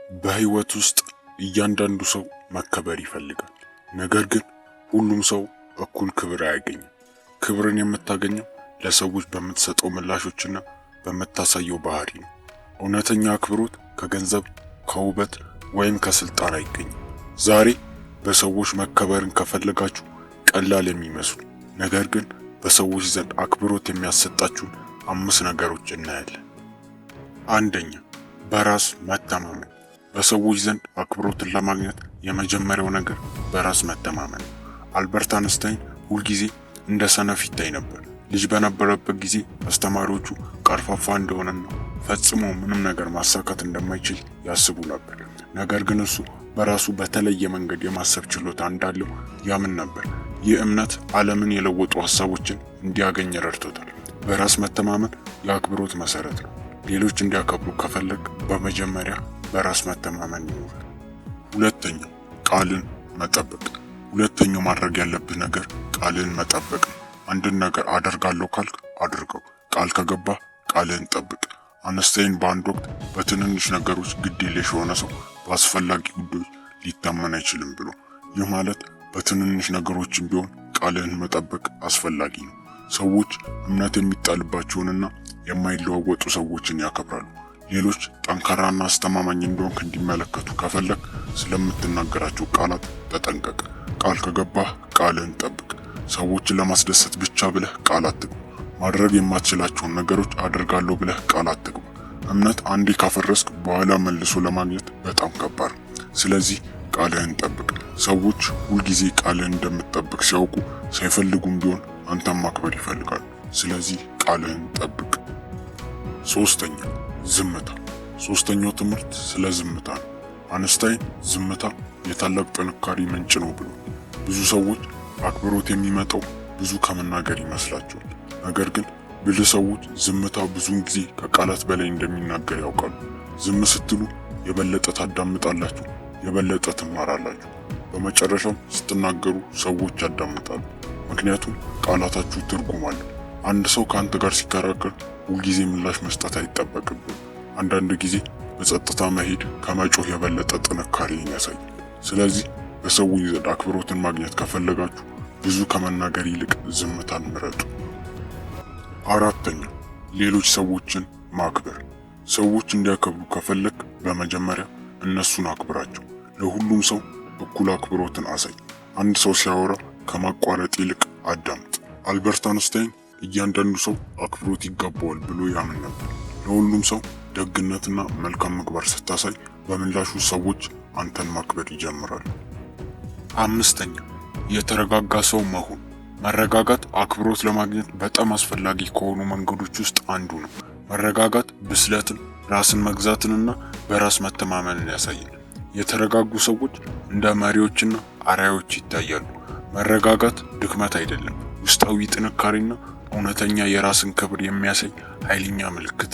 በህይወት ውስጥ እያንዳንዱ ሰው መከበር ይፈልጋል። ነገር ግን ሁሉም ሰው እኩል ክብር አያገኝም። ክብርን የምታገኘው ለሰዎች በምትሰጠው ምላሾችና በምታሳየው ባህሪ ነው። እውነተኛ አክብሮት ከገንዘብ፣ ከውበት ወይም ከስልጣን አይገኝም። ዛሬ በሰዎች መከበርን ከፈለጋችሁ ቀላል የሚመስሉ ነገር ግን በሰዎች ዘንድ አክብሮት የሚያሰጣችሁን 5 ነገሮች እናያለን። አንደኛ፣ በራስ መተማመን። በሰዎች ዘንድ አክብሮትን ለማግኘት የመጀመሪያው ነገር በራስ መተማመን ነው። አልበርት አንስታይን ሁልጊዜ እንደ ሰነፍ ይታይ ነበር። ልጅ በነበረበት ጊዜ አስተማሪዎቹ ቀርፋፋ እንደሆነና ፈጽሞ ምንም ነገር ማሳካት እንደማይችል ያስቡ ነበር። ነገር ግን እሱ በራሱ በተለየ መንገድ የማሰብ ችሎታ እንዳለው ያምን ነበር። ይህ እምነት ዓለምን የለወጡ ሀሳቦችን እንዲያገኝ ረድቶታል። በራስ መተማመን የአክብሮት መሰረት ነው። ሌሎች እንዲያከብሩ ከፈለግ በመጀመሪያ በራስ መተማመን ይኖራል። ሁለተኛው፣ ቃልን መጠበቅ። ሁለተኛው ማድረግ ያለብህ ነገር ቃልን መጠበቅ ነው። አንድን ነገር አደርጋለሁ ካልክ አድርገው። ቃል ከገባህ ቃልህን ጠብቅ። አንስታይን በአንድ ወቅት በትንንሽ ነገሮች ግድ የለሽ የሆነ ሰው በአስፈላጊ ጉዳዮች ሊታመን አይችልም ብሎ። ይህ ማለት በትንንሽ ነገሮችም ቢሆን ቃልህን መጠበቅ አስፈላጊ ነው። ሰዎች እምነት የሚጣልባቸውንና የማይለዋወጡ ሰዎችን ያከብራሉ። ሌሎች ጠንካራና አስተማማኝ እንደሆንክ እንዲመለከቱ ከፈለግ ስለምትናገራቸው ቃላት ተጠንቀቅ። ቃል ከገባህ ቃልህን ጠብቅ። ሰዎችን ለማስደሰት ብቻ ብለህ ቃል አትግባ። ማድረግ የማትችላቸውን ነገሮች አደርጋለሁ ብለህ ቃል አትግባ። እምነት አንዴ ካፈረስክ በኋላ መልሶ ለማግኘት በጣም ከባድ ነው። ስለዚህ ቃልህን ጠብቅ። ሰዎች ሁልጊዜ ቃልህን እንደምትጠብቅ ሲያውቁ ሳይፈልጉም ቢሆን አንተን ማክበር ይፈልጋሉ። ስለዚህ ቃልህን ጠብቅ። ሶስተኛ፣ ዝምታ። ሶስተኛው ትምህርት ስለ ዝምታ ነው። አንስታይን ዝምታ የታላቅ ጥንካሬ ምንጭ ነው ብሎ። ብዙ ሰዎች አክብሮት የሚመጣው ብዙ ከመናገር ይመስላቸዋል። ነገር ግን ብልህ ሰዎች ዝምታ ብዙውን ጊዜ ከቃላት በላይ እንደሚናገር ያውቃሉ። ዝም ስትሉ የበለጠ ታዳምጣላችሁ፣ የበለጠ ትማራላችሁ። በመጨረሻም ስትናገሩ ሰዎች ያዳምጣሉ፣ ምክንያቱም ቃላታችሁ ትርጉም አለው። አንድ ሰው ከአንተ ጋር ሲከራከር ሁልጊዜ ምላሽ መስጠት አይጠበቅብህም። አንዳንድ ጊዜ በጸጥታ መሄድ ከመጮህ የበለጠ ጥንካሬን ያሳያል። ስለዚህ በሰዎች ዘንድ አክብሮትን ማግኘት ከፈለጋችሁ ብዙ ከመናገር ይልቅ ዝምታን ምረጡ። አራተኛ፣ ሌሎች ሰዎችን ማክበር። ሰዎች እንዲያከብሩ ከፈለግ በመጀመሪያ እነሱን አክብራቸው። ለሁሉም ሰው እኩል አክብሮትን አሳይ። አንድ ሰው ሲያወራ ከማቋረጥ ይልቅ አዳምጥ። አልበርት አንስታይን እያንዳንዱ ሰው አክብሮት ይገባዋል ብሎ ያምን ነበር። ለሁሉም ሰው ደግነትና መልካም ምግባር ስታሳይ በምላሹ ሰዎች አንተን ማክበር ይጀምራሉ። አምስተኛ፣ የተረጋጋ ሰው መሆን። መረጋጋት አክብሮት ለማግኘት በጣም አስፈላጊ ከሆኑ መንገዶች ውስጥ አንዱ ነው። መረጋጋት ብስለትን፣ ራስን መግዛትንና በራስ መተማመንን ያሳያል። የተረጋጉ ሰዎች እንደ መሪዎችና አርአያዎች ይታያሉ። መረጋጋት ድክመት አይደለም፣ ውስጣዊ ጥንካሬና እውነተኛ የራስን ክብር የሚያሳይ ኃይለኛ ምልክት።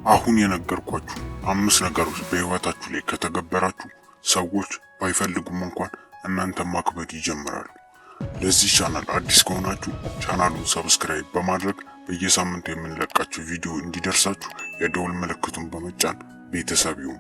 አሁን የነገርኳችሁ 5 ነገሮች በህይወታችሁ ላይ ከተገበራችሁ ሰዎች ባይፈልጉም እንኳን እናንተን ማክበር ይጀምራሉ። ለዚህ ቻናል አዲስ ከሆናችሁ ቻናሉን subscribe በማድረግ በየሳምንቱ የምንለቃቸው ቪዲዮ እንዲደርሳችሁ የደወል ምልክቱን በመጫን ቤተሰብ ይሁኑ።